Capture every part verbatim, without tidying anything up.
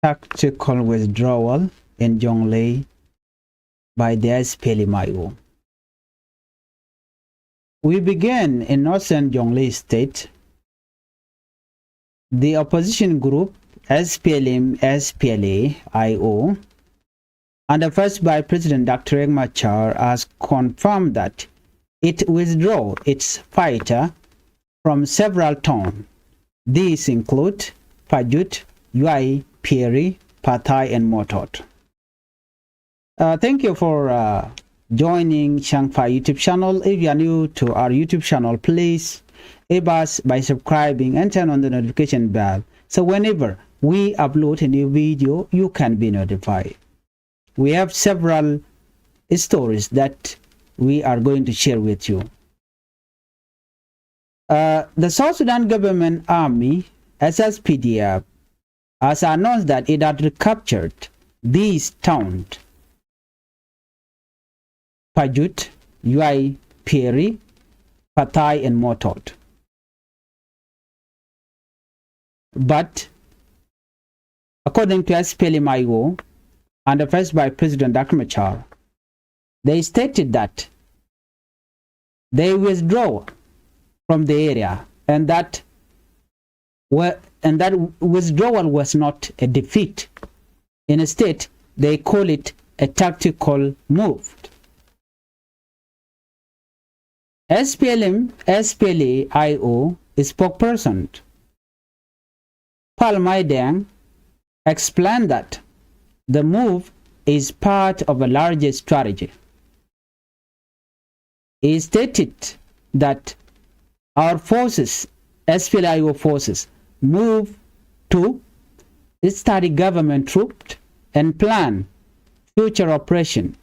Tactical withdrawal in Jonglei by the S P L M I O. We begin in northern Jonglei State. The opposition group S P L M S P L A I O under First Vice President Doctor Riek Machar has confirmed that it withdraw its fighter from several towns. These include Pajut, Yuai, Pieri, Pathai, and Motot. Uh, thank you for uh, joining Changfa YouTube channel. If you are new to our YouTube channel, please help us by subscribing and turn on the notification bell. So whenever we upload a new video, you can be notified. We have several stories that we are going to share with you. Uh, the South Sudan Government Army, S S P D F, has announced that it had recaptured these towns, Pajut, Yuai, Pieri, Pathai, and Motot. But according to S P L M I O, under First Vice President Doctor Machar, they stated that they withdraw from the area and that were, and that withdrawal was not a defeat. Instead, they call it a tactical move. S P L M, S P L A I O spokesperson Pal Mai Deng explained that the move is part of a larger strategy. He stated that our forces, S P L A I O forces, move to study government troops and plan future operation.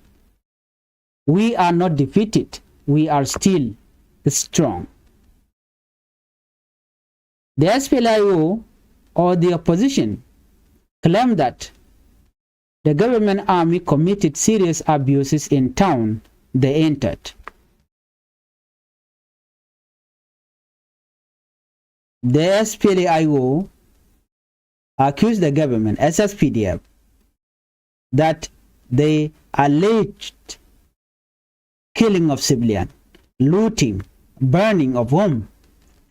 We are not defeated. We are still strong. The S P L A I O or the opposition claim that the government army committed serious abuses in town they entered. The S P L A I O accused the government, S S P D F, that the alleged killing of civilian, looting, burning of home,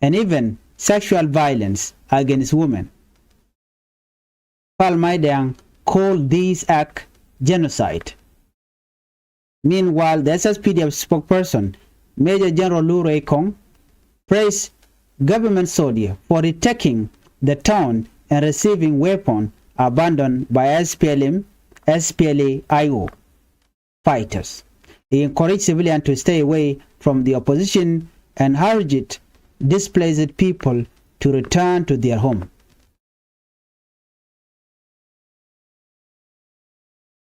and even sexual violence against women. Pal Mai Deng called this act genocide. Meanwhile, the S S P D F spokesperson, Major General Lu Rei Kong, praised government soldier for retaking the town and receiving weapon abandoned by S P L M, S P L A I O fighters. He encouraged civilians to stay away from the opposition and urged displaced people to return to their home.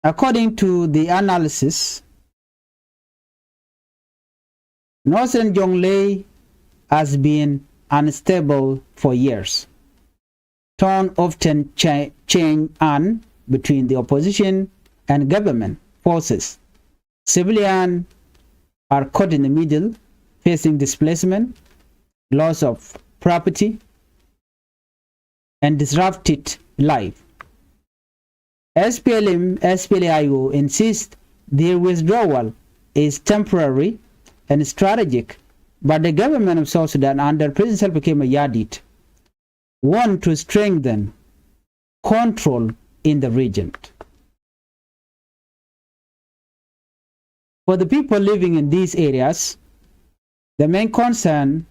According to the analysis, Northern Jonglei has been unstable for years. Tone often cha- change and between the opposition and government forces. Civilians are caught in the middle, facing displacement, loss of property, and disrupted life. S P L M, S P L A I O insist their withdrawal is temporary and strategic, but the government of South Sudan under President Salva Kiir Mayardit want to strengthen control in the region. For the people living in these areas, the main concern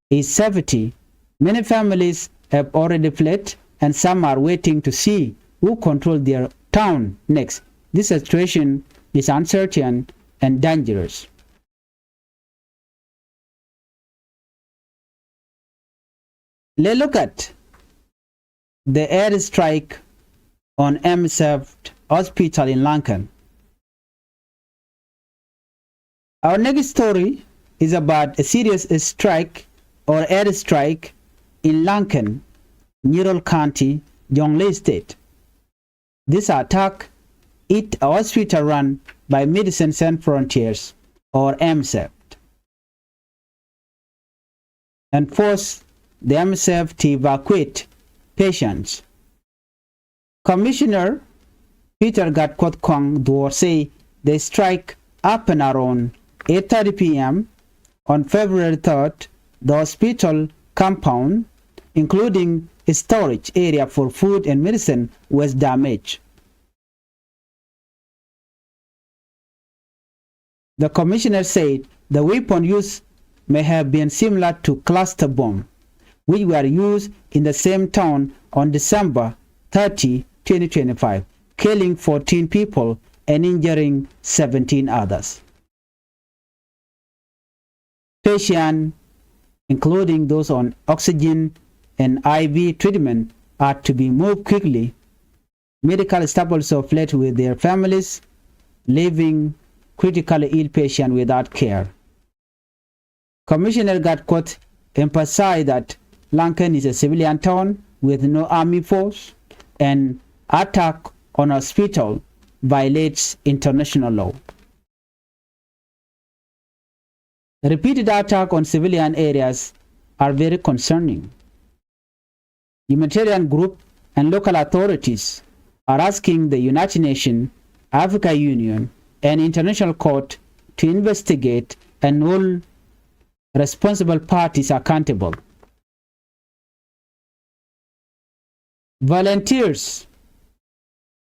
is safety. Many families have already fled, and some are waiting to see who control their town next. This situation is uncertain and dangerous. Let's look at the airstrike on M S F hospital in Lankan. Our next story is about a serious strike or airstrike in Lankan, Nyirol County, Jonglei State. This attack hit a hospital run by Medicine Sans Frontières or M S F and forced the M S F to evacuate patients. Commissioner Peter Gatkuoth Kong Duor say the strike happened around eight thirty p m on February third. The hospital compound, including a storage area for food and medicine, was damaged. The commissioner said the weapon used may have been similar to cluster bomb, which were used in the same town on December thirty, twenty twenty-five, killing fourteen people and injuring seventeen others. Patients, including those on oxygen and I V treatment, are to be moved quickly. Medical staff also fled with their families, leaving critically ill patients without care. Commissioner Gatkuoth emphasized that Lankan is a civilian town with no army force, and attack on hospital violates international law. Repeated attack on civilian areas are very concerning. Humanitarian group and local authorities are asking the United Nations, Africa Union, and international court to investigate and hold responsible parties accountable. Volunteers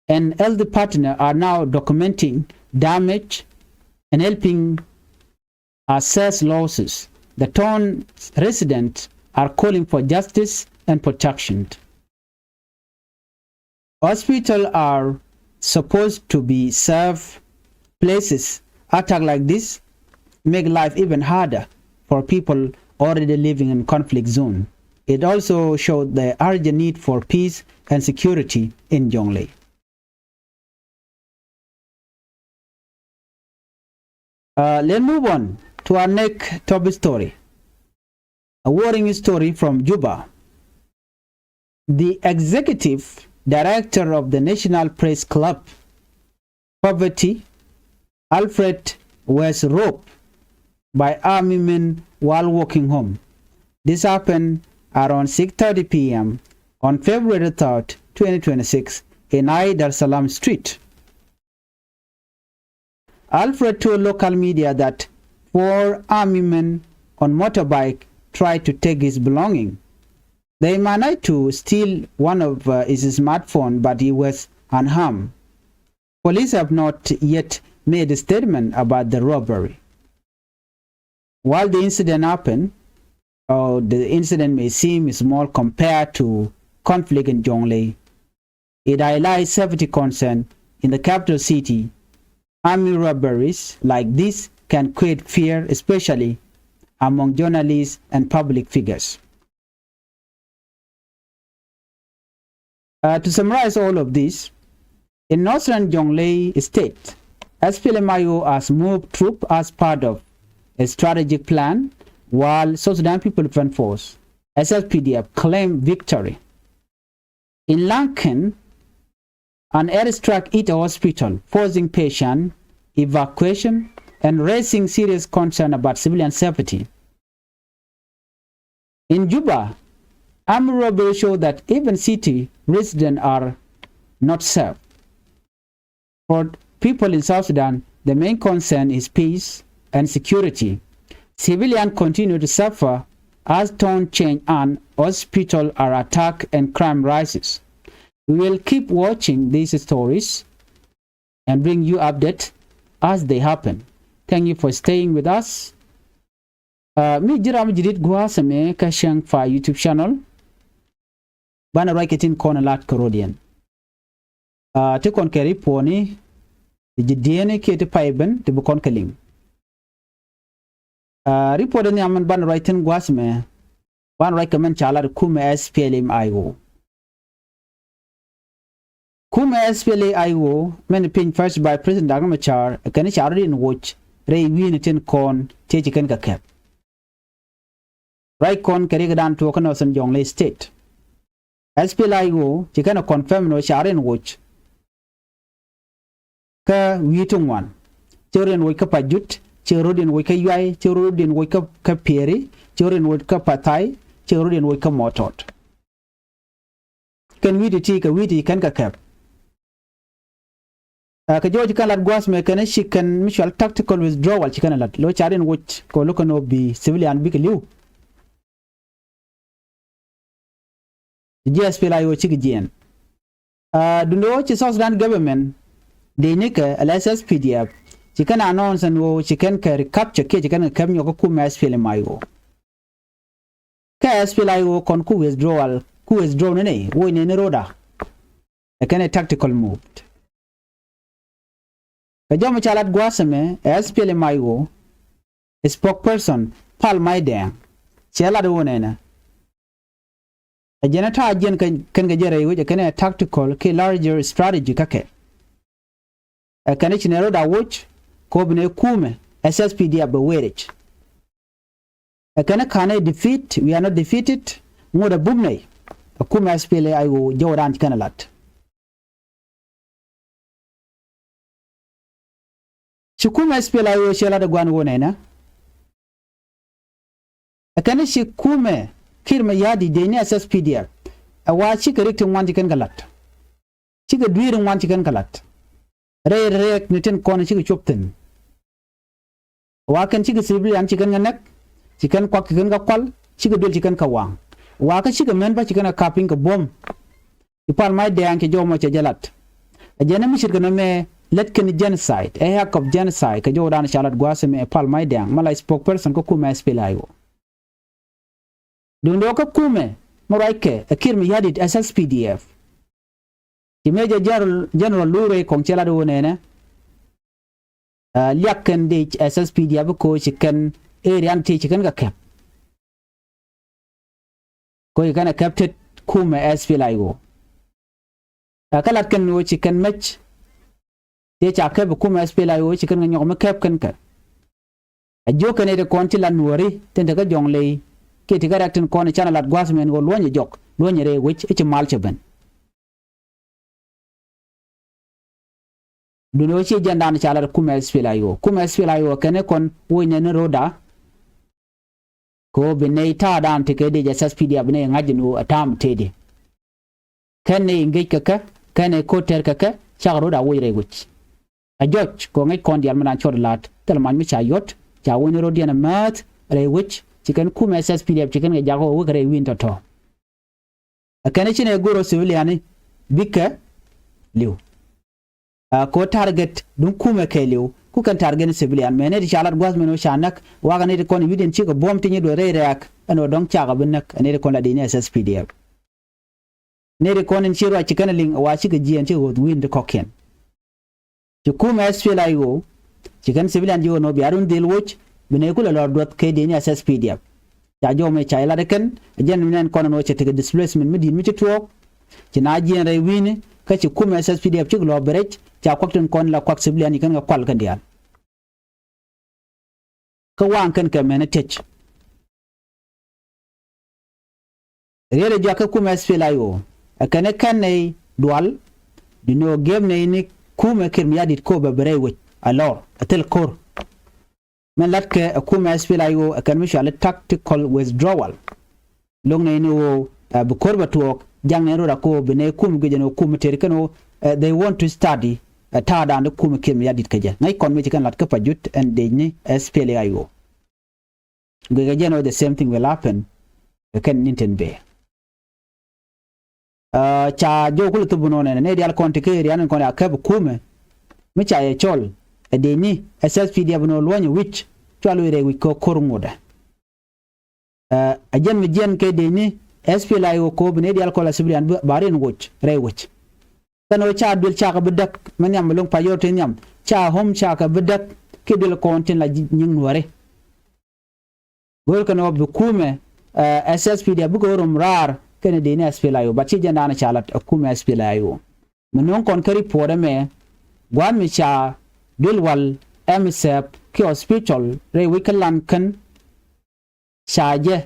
and health partner are now documenting damage and helping assess losses. The town residents are calling for justice and protection. Hospitals are supposed to be safe places. Attack like this make life even harder for people already living in conflict zone. It also showed the urgent need for peace and security in Jonglei. Uh, let's move on to our next top story. A worrying story from Juba. The executive director of the National Press Club, Poverty, Alfred, was robbed by army men while walking home. This happened around six thirty p m on February third, twenty twenty-six, in Ai Dar Salam Street. Alfred told local media that four army men on motorbike tried to take his belonging. They managed to steal one of, uh, his smartphone, but he was unharmed. Police have not yet made a statement about the robbery. While the incident happened, or the incident may seem small compared to conflict in Jonglei, it highlights safety concern in the capital city. Army robberies like this can create fear, especially among journalists and public figures. Uh, to summarize all of this, in northern Jonglei State, S P L M I O has moved troops as part of a strategic plan, while South Sudan People Defense Force, S S P D F, claim victory. In Lankan, an airstrike hit a hospital, forcing patient evacuation and raising serious concern about civilian safety. In Juba, armed robbery show that even city residents are not safe. For people in South Sudan, the main concern is peace and security. Civilians continue to suffer as town change and hospital are attacked and crime rises. We will keep watching these stories and bring you update as they happen. Thank you for staying with us. Uh, mi ji̱ ram ji̱ di̱t gua̱a̱th ɛmɛ kä Cäŋ Fa YouTube channel. Banɛ ruac kɛ tin kɔn lat kɛ rɔ̱diɛn. Uh, ti kɔn kɛ ripuɔni ti ji̱ diɛni kiɛ ti pay ben ti bi kɔn kɛ liŋ. Uh, ripuɔt ni amɛn banɛ ruac tin gua̱a̱th ɛmɛ. Banɛ ruac kɛ mɛn ca lat kumɛ S P L M I O. Kumɛ S P L A I O mɛn piny First Vice President Dr. Machar kɛn ca rɔ̱diɛn woc rɛy wi̱i̱ni tin kɔn tëë ci kɛn kɛ kɛp. Ruac kɔn kɛ riɛkdan tuɔɔk kä Northern Jonglei State. S P L A I O ci kɛn ɛ confirm ni ɣöö ca rɔ̱diɛn woc kä wi̱i̱ ti ŋuan. Cɛ rɔ̱diɛn woc kä Pajut, cɛ rɔ̱diɛn woc kä Yuay, cɛ rɔ̱diɛn woc kä, kä Pieri, cɛ rɔ̱diɛn woc kä Pathai, cɛ rɔ̱diɛn woc kä Mɔtɔt. Kɛn wi̱i̱ ti ti kɛ wi̱i̱ ti kɛn kɛ kɛp. Ɛ, kɛ jɔɔc ci kɛn lat gua̱a̱th mɛ kɛn ci kɛn mi cɔal tactical withdrawal ci kɛn lat lo̱ ca rin woc kɛ lo̱ kɛn ɔ bi civilian bikɛ li̱w. Ji̱ S P L A I O cikɛ jiɛn. Ɛ, duundɛ ɣöö ci South Sudan government dee nikɛ ala S S P D F ci kɛn announce ɛn ɣöö ci kɛn kɛ recapture kiɛ ci kɛn kɛ kɛp nyɔk kä kumɛ S P L M I O. Kä S P L A I O kɔn ku withdrawal ku withdraw ni nɛy woc nɛy ni ro̱da. Ɛ kɛn ɛ tactical move. Kɛ jɔmɛ ca lat gua̱a̱th ɛmɛ ɛ S P L M I O spokesperson Pal Mai Dɛŋ cɛ lat ɣöö nɛnɛ ɛ jɛn ɛ ta̱a̱ jiɛn kɛn kɛ jɛ rɛy wec ɛ kɛn ɛ tactical kiɛ larger strategy kä kɛ. Ɛ kɛn i̱ ci nɛ ro̱da woc kɛ ɣöö bi nɛ kumɛ S S P D F bɛ weric. Ɛ kɛn i̱ ka̱n i̱ defeat, we are not defeated. Ŋot ɛ bum nɛy ɛ kumɛ S P L A I O jɔwdan ci kɛn ɛ lat. Ci kumɛ S P L A I O cɛ lat ɛ gua̱n ɣöö nɛnɛ ɛ kɛn i̱ ci kumɛ Kiir Mayardit dee ni S S P D F ɛ wa cikɛ rik ti ŋuan ci kɛn kɛ lat. Cikɛ dui̱r ŋuan ci kɛn kɛ lat. Rɛy rɛɛk ni tin kɔn cikɛ cop thi̱n. Wa kɛn cikɛ civilian ci kɛn kɛ näk, ci kɛn kuak ci kɛn kɛ kual, cikɛ duël ci kɛn kɛ waŋ. Wa kä cikɛ män bä ci kɛn kɛ kap piny kɛ buɔ̱m. Ci Pal Mai Dɛŋ cɛ jɔw mɔ cɛ jɛ lat. Ɛ jɛn ɛ mi ce̱tkɛ nɔ mɛ lät kɛn genocide, ɛ act of genocide kɛ jɔwdan ca lat gua̱a̱th ɛmɛ ɛ Pal Mai Dɛŋ mɛ la spokesperson kä kumɛ S P L A I O. Duundɛ ɣöö kä kumɛ mi ruackɛ ɛ Kiir Mayardit S S P D F. Ci Major General, General Lurey kɔŋ cɛ lat ɣöö nɛnɛ, ɛ, liak kɛn dec S S P D F bi ko̱o̱c ci kɛn area ni ti ci kɛn kɛ kɛp. Ko̱o̱c ci kɛn ɛ kɛp tet kumɛ S P L A I O. Ɛ kä lat kɛn ɣöö ci kɛn mec tëë ca kɛp ɛ kumɛ S P L A I O ci kɛn kɛ nyɔk mi kɛp kɛn kɛ. A jiök kɛn ɛ ti kɔn ti la nuɔ̱ɔ̱ri tin te kä Jɔŋley kiɛ ti kä rɛk tin kɔn i̱ canɛ lat gua̱a̱th mɛn ɣöö luɔ̱nyɛ jɔk luɔ̱nyɛ rɛy wec i̱ ci mal cɛ ben. Duundɛ ɣöö ci jɛndan ca lat kumɛ S P L A I O. Kumɛ S P L A I O kɛn i̱ kɔn woc nɛn i̱ ro̱da. Kɛ ɣöö bi nɛy ta̱a̱dan ti kɛ dec S S P D F bi nɛy ŋa̱c in ɣöö ɛ ta̱a̱m tëëdi. Kɛn nɛy ŋi̱eckɛ kɛ kɛn nɛy ko̱t tɛr kɛ kɛ cakɛ ro̱da woc rɛy wec. Ɛ jɔc kɛ ɣöö ŋäc kɔn diaal mi naan cɔt la̱t thil mac mi ca yɔt ca woc ni ro̱diɛn ɛ määth rɛy wec ci kɛn kumɛ S S P D F ci kɛn kɛ jak ɣöö wek rɛy wi̱i̱n tɔ̱tɔ̱. Ɛ kɛn i̱ ci nɛ go̱r ɣöö civilian i̱ bikɛ li̱w. Ɛ kɛ ɣöö target duŋ kumɛ kɛɛliw ku kɛn target ni civilian mɛ nɛy ti ca lat gua̱th mɛn ɣöö ca näk wakɛ nɛy ti kɔn wi̱cdiɛn cikɛ buɔ̱m ti nyi duɔth rɛy rɛ̈ɛ̈k ɛn ɣöö dɔ̱ŋ cakɛ bi näk ɛ nɛy ti kɔn la dec ni S S P D F. Nɛy ti kɔn in ci ruac ci kɛn liŋ ɛ wa cikɛ jiɛɛn cikɛ ɣöth wi̱i̱n ti kɔ̱kiɛn. Ci kumɛ S P L A I O ci kɛn civilian ji̱ ɣöö nɔ bia run dhil woc bi nɛy kulɛ lɔr duɔth kɛ dec ni S S P D F. Ca jɔw mɛ ca ilat ikɛn ɛ jɛn mi nɛn kɔn ɛn ɣöö cɛ tekɛ displacement mi di̱i̱t mi ci tuɔɔk. Ci na jiɛn rɛy wi̱i̱ni kä ci kumɛ S S P D F cik lɔ bɛ rɛc ca kuak tin kɔn la kuak civilian ci kɛn kɛ kual kɛn diaal. Kä waŋ kɛn kɛ mɛn ɛ tec. Riet ɛ jɔak kä kumɛ S P L A I O ɛ kɛn ɛ kɛn nɛy dual. Di nöö gɛm nɛy ni kumɛ Kiir Mayardit kobɛ bɛ rɛy wec a lɔr ɛ thil ko̱r. Mɛn latkɛ ɛ kumɛ S P L A I O ɛ kɛn mi cuali tactical withdrawal. Lo̱ŋ nɛy ni ɣöö ɛ bi ko̱r bɛ tuɔɔk jaŋ nɛy rot a ko̱o̱p bi nɛy kum guic ɛn ɣöö kum mi tëër kɛn ɣöö ɛ they want to study ɛ ta̱a̱dan di kum kiɛm ya di̱t kä jɛ. Ŋäc kɔn mi ci kɛn lat kä Pajut ɛn dec ni S P L A I O. Guic kɛ jɛ ɛn ɣöö the same thing will happen kɛ kɛn ni tin bee. Ɛ, ca jɔw kulɛ thop bi nɔnɛ nɛ nɛy diaal kɔn ti kä area ni kɔn ya kɛp kumɛ mi ca yɛ cɔl ɛ dec ni S S P D F nɔ luɔ̱nyɛ wi̱c cua loc rɛy wi̱c kä ko̱r ŋotdɛ. Ɛ, a jɛn mi jiɛn kɛ dec ni S P L A I O ko̱o̱p nɛy diaal kɔn la civilian ba rin woc rɛy wec. Kɛn ɣöö ca duel cakɛ bi däk mi nhiam mi lo̱ŋ Pajut ti nhiam ca hom cakɛ bi däk kiɛ duel kɔn tin la nyiŋ nuääri. Go̱o̱r kɛn ɣöö bi kumɛ, ɛ, S S P D F bikɛ ɣöö rom raar kɛnɛ dec ni S P L A I O, but ci jɛn daanɔ ca lat ɛ kumɛ S P L A I O. Mi no̱o̱ŋ kɔn kä report ɛmɛ gua̱a̱th mi ca duel wal ɛmɛ sɛp kiɛ hospital rɛy wec kä Laŋkän ca jɛ,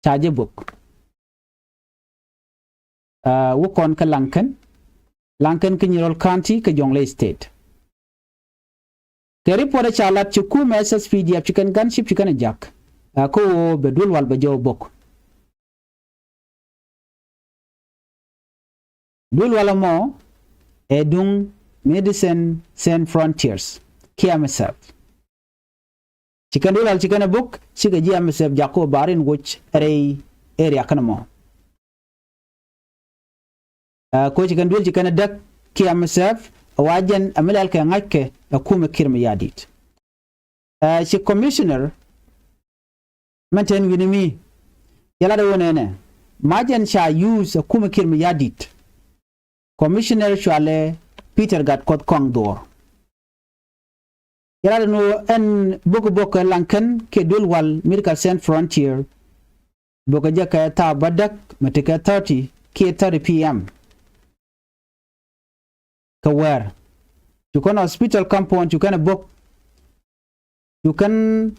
ca jɛ bök. Ɛ, wä kɔn kä Laŋkän, Laŋkän kä Nyirol County kä Jonglei State. Kɛ report ɛ ca lat ci kumɛ S S P D F ci kɛn gunship ci kɛn ɛ jak. Ɛ, kä ɣöö bɛ duel wal bɛ jɔw bök. Duel wal ɛmɔ ɛ duŋ Médecins Sans Frontières kiɛ M S F. Ci kɛn duel wal ci kɛn ɛ bok cikɛ ji̱ M S F jakä bar in woc rɛy area kɛn mɔ. Ɛ, ko ci kɛn duel ci kɛn ɛ däk kiɛ M S F ɛ wa jɛn ɛ mi lɛl kɛ ŋa̱ckɛ ɛ kumɛ Kiir Mayardit. Ɛ, ci commissioner mɛn tɛn wi̱ni mi cɛ lat ɛ wä nɛnɛ ma jɛn ca use ɛ kumɛ Kiir Mayardit. Commissioner cualɛ Peter Gatkuoth Kɔaŋ Dhuɔr. Cɛ lat ɛn ɣöö ɛn bok bok kɛ Laŋkɛn kiɛ duel wal Médecins Sans Frontières bok kɛ jɛ kɛ thaa bädäk mi tekɛ thirty kiɛ thirty P M. Kɛ wäär cu kɛn hospital compound cu kɛn ɛ bok, cu kɛn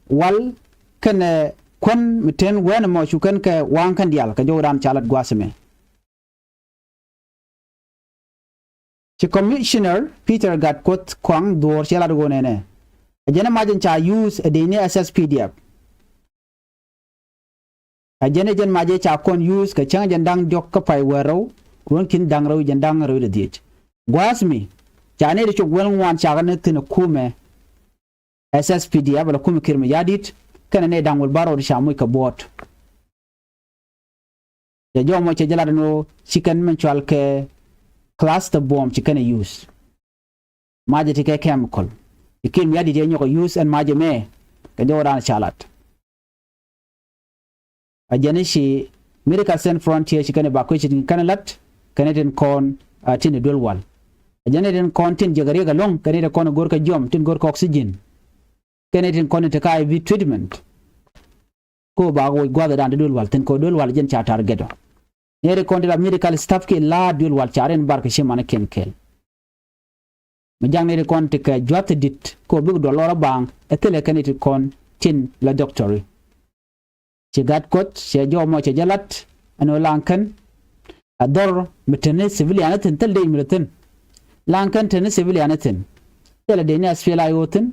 wal kɛnɛ kuän mi ten wɛn ɛmɔ cu kɛn kɛ waŋ kɛn diaal kɛ jɔwdan ca lat gua̱a̱th ɛmɛ. Ci Commissioner Peter Gatkuoth Kɔaŋ Dhuɔr cɛ lat ɣöö nɛnɛ ɛ jɛn ɛ mac in ca use ɛ dec ni S S P D F. Ɛ jɛn ɛ jɛn mac ɛ ca kɔn use kɛ cäŋ jɛn da̱ŋ diɔ̱k kä pay wäl rɛw ruɔ̱n ki̱n da̱ŋ rɛw jɛn da̱ŋ rɛw dɛ dhiec. Gua̱a̱th mi ca nɛy ti cop wäl ŋuan cakɛ ni thi̱n ɛ kumɛ S S P D F ala kumɛ Kiir Mayardit kɛnɛ nɛy da̱ŋ wäl bärɔw ti ca moc kɛ buɔ̱ɔ̱t. Cɛ jɔw mɔ cɛ jɛ lat ɛn ɣöö ci kɛn min cual kɛ cluster bomb ci kɛn ɛ use. Macɛ ti kɛ chemical. Ci Kiir Mayardit yɛ nyɔk ɛ use ɛn macɛ mɛ kɛ jɔwdan ca lat. A jɛn i̱ ci Médecins Sans Frontières ci kɛn ɛ ba kuec ci kɛn ɛ lat kɛn ɛ tin kɔn a tin ɛ duel wal. A jɛn ɛ tin kɔn tin jiäk ɛ riɛk ɛlɔ̱ŋ kɛn ɛ tin kɔn ɛ go̱r kɛ jiɔm tin go̱r kɛ oxygen. Kɛn ɛ tin kɔn ɛ ti ka I V treatment. Ko ba woc gua̱thdan ti duel wal thi̱n ko duel wal jɛn ca target ɔ. Nɛy ti kɔn ti la medical staff kiɛ la̱a̱t duel wal ca rin bar kɛ ci manikiɛn kɛɛl. Mi ja̱ŋ nɛy ti kɔn ti kɛ jua̱th ti di̱t ko bik duɔl lɔr a baaŋ ɛ thilɛ kɛn nɛy ti kɔn tin la doctori. Ci Gatkuoth cɛ jɔw mɔ cɛ jɛ lat ɛn ɣöö Laŋkɛn a dhɔr mi teni civilian thi̱n thil dec mi lɛ thi̱n. Laŋkɛn teni civilian thi̱n thilɛ dec ni S P L A I O thi̱n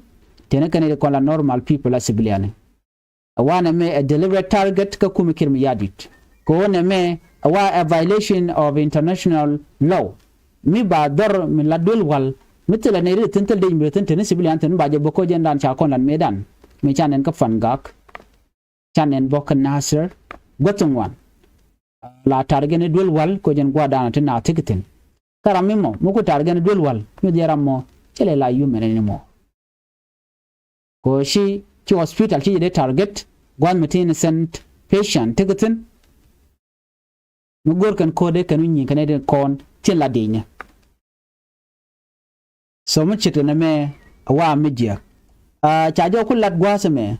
teni kɛn nɛy ti kɔn la normal people a civilian. Ɛ wa nɛmɛ ɛ deliberate target kä kumɛ Kiir Mayardit. Kɛ ɣöö nɛmɛ ɛ wa ɛ violation of international law. Mi ba dhɔr mi la duel wal mi thilɛ nɛy ri thi̱n thil dec mi ri thi̱n teni civilian thi̱n mi ba jɛ bä kä jɛn dan ca kɔn lat mëëdan. Mi ca nɛn kä Fangak, ca nɛn bä kä Nasir, guäth ŋuan. La target ni duel wal kɛ jɛn gua̱a̱r dan ti na thi̱k thi̱n. Kä ram mi mɔ mi ku target ni duel wal mi dhiɛ ram mɔ cɛ lɛ la human ni mɔ. Ko ci ci hospital ci jɛ dee target gua̱th mi ti innocent patient ti ki thi̱n. Mi go̱r kɛn ko̱r dee kɛn wi̱ny nyin kɛn dee kɔn tin la di̱i̱nyɛ. So mi ce̱tkɛ nɛmɛ a wa mi jiɛk. Ca jɔw ku lat gua̱a̱th ɛmɛ.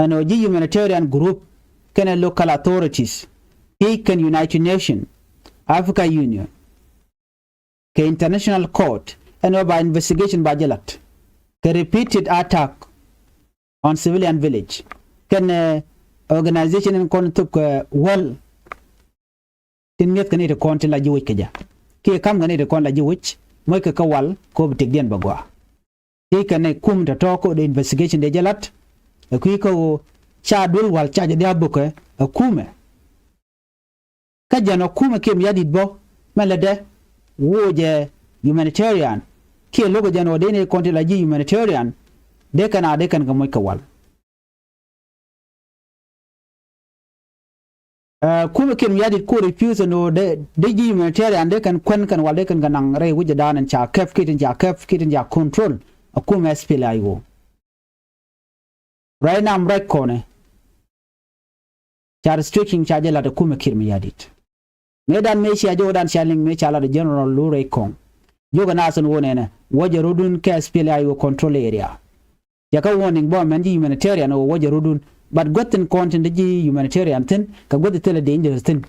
Ɛn ɣöö ji̱ humanitarian group kɛnɛ local authorities, pi̱i̱c kɛn United Nations, Africa Union kɛ International Court ɛn ɣöö ba investigation ba jɛ lat kɛ repeated attack on civilian village kɛnɛ organization in kɔn thop kɛ wäl tin mi̱eth kɛ ni ti kɔn tin la ji̱ wec kɛ jɛ kiɛ ka̱m kɛ ni ti kɔn la ji̱ wec moc kɛ kä wal kɛ ɣöö bi tëkdiɛn bɛ gɔaa. Ti kɛn nɛ kum tɔ̱tɔ̱ kä dee investigation dee jɛ lat ɛ kui̱ kä ɣöö ca duel wal ca jɛ dhia bökɛ ɛ kumɛ. Kä jɛn ɔ kumɛ kiɛ mi ya di̱t bä mɛ lɛ dɛ woc jɛ humanitarian kiɛ lo̱k jɛn ɔ dee ni kɔn ti la ji̱ humanitarian dee kɛn a dee kɛn kɛ moc kɛ wal. Ɛ kumɛ kiɛ mi ya di̱t ko refuse ɛn ɣöö dee ji̱ humanitarian dee kɛn kuɛn kɛn wal dee kɛn kɛ naŋ rɛy wi̱cdɛ da̱a̱n ɛn ca kɛp kiɛ tin ca kɛp kiɛ tin ca control. Ɛ kumɛ S P L A I O. Right now ruac kɔnɛ ca restriction ca jɛ lat ɛ kumɛ Kiir mi ya di̱t. Mëë dan mëë cia jɛ wä dan cia liŋ mëë ca lat ɛ general lu rɛy kɔŋ. Jokɛ na thin wä nɛnɛ wä jɛ rudun kɛ S P L A I O control area. Cɛ kä warning bä mɛn ji̱ humanitarian ɣöö wä jɛ rudun. But guäth thin kɔn tin te ji̱ humanitarian thi̱n kɛ guäth thilɛ dangerous thi̱n.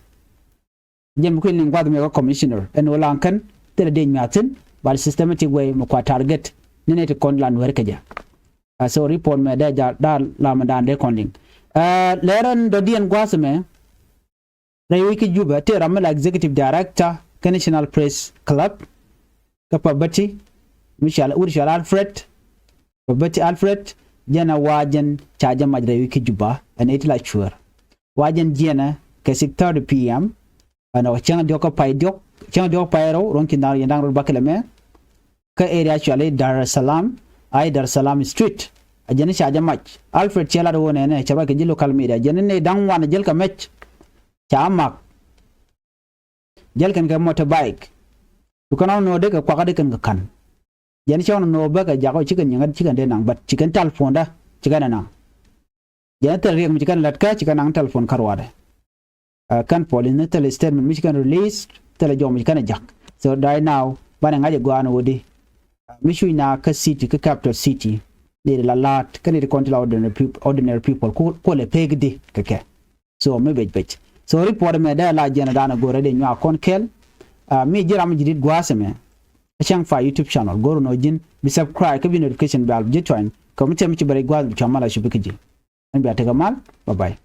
Jɛn bi kuil niŋ gua̱th mɛ kä commissioner ɛn ɣöö laŋ kän thilɛ dec mɛ a thi̱n. But systematic way mɛ kua target ni nɛ ti kɔn la nuɛr kɛ jɛ. A so report mɛ dee ja daa lamɛ daan dee kɔn liŋ. Lɛrɛ ni dɔ̱diɛn gua̱th mɛ rɛy wi̱c kä Jubɛ tëë ram mi la executive director kä National Press Club kä Pabati mi cual wut cual Alfred. Pabati Alfred jɛn a wa jɛn ca jɛ mac rɛy wi̱c kä Juba ɛn iti la cuäär. Wa jɛn jiɛnɛ kɛ six thirty P M. Ɛn ɔ cäŋ diɔ̱k kä pay diɔ̱k cäŋ diɔ̱k pay rɛw, ruɔ̱n ki̱n da̱ŋ rɛw jiɛn da̱ŋ rɛw bäkɛl ɛmɛ. Kä area cɔali Dar es Salaam, a i̱ Dar es Salaam Street. A jɛn i̱ ca jɛ mac. Alfred cɛ lat ɣöö nɛnɛ cɛ ruac kɛ ji̱ local media. Jɛn i̱ nɛy da̱ŋ ŋuan jäl kɛ mɛc. Ca mak. Jäl kɛn kɛ motorbike. Cu kɛn ɣɔn nöödɛ kɛ kuakädɛ kɛn kɛ ka̱n. Jɛn cɛ ɣɔn nööbä kɛ jak ɣöö ci kɛn nyiŋä ci kɛn dee naŋ, but ci kɛn telephone dä ci kɛn ɛ naŋ. Jɛn thil riɛk mi ci kɛn la̱tkä ci kɛn naŋ telephone kä ruaadɛ. Ɛ, kɛn police ni thil statement mi ci kɛn release, thil jɔw mi ci kɛn ɛ jak. So right now banɛ ŋa̱c ɛ gɔaa ni wä di, ɛ, mi cuc na kä city, kä capital city, ni di la la̱a̱t kä ni di kɔn ti la ordinary peop-, ordinary people ku, ku lɛ pek di kɛ kɛ. So mi bec bec. So report mɛ dee la jiɛn dan a go̱rɛ dee nyuak kɔn kɛl. Ɛ, mi ji̱ ram mi ji̱ dit gua̱a̱th mɛ, a cäŋ fa YouTube channel go̱r nɔ ji̱n bi subscribe kä bi notification bell bi ji̱ tuany. Kɛ mi tɛm ci bɛ rɛy gua̱a̱th bi cua mal a cupi kä ji̱. Ɛn bia tekɛ mal. Bye bye.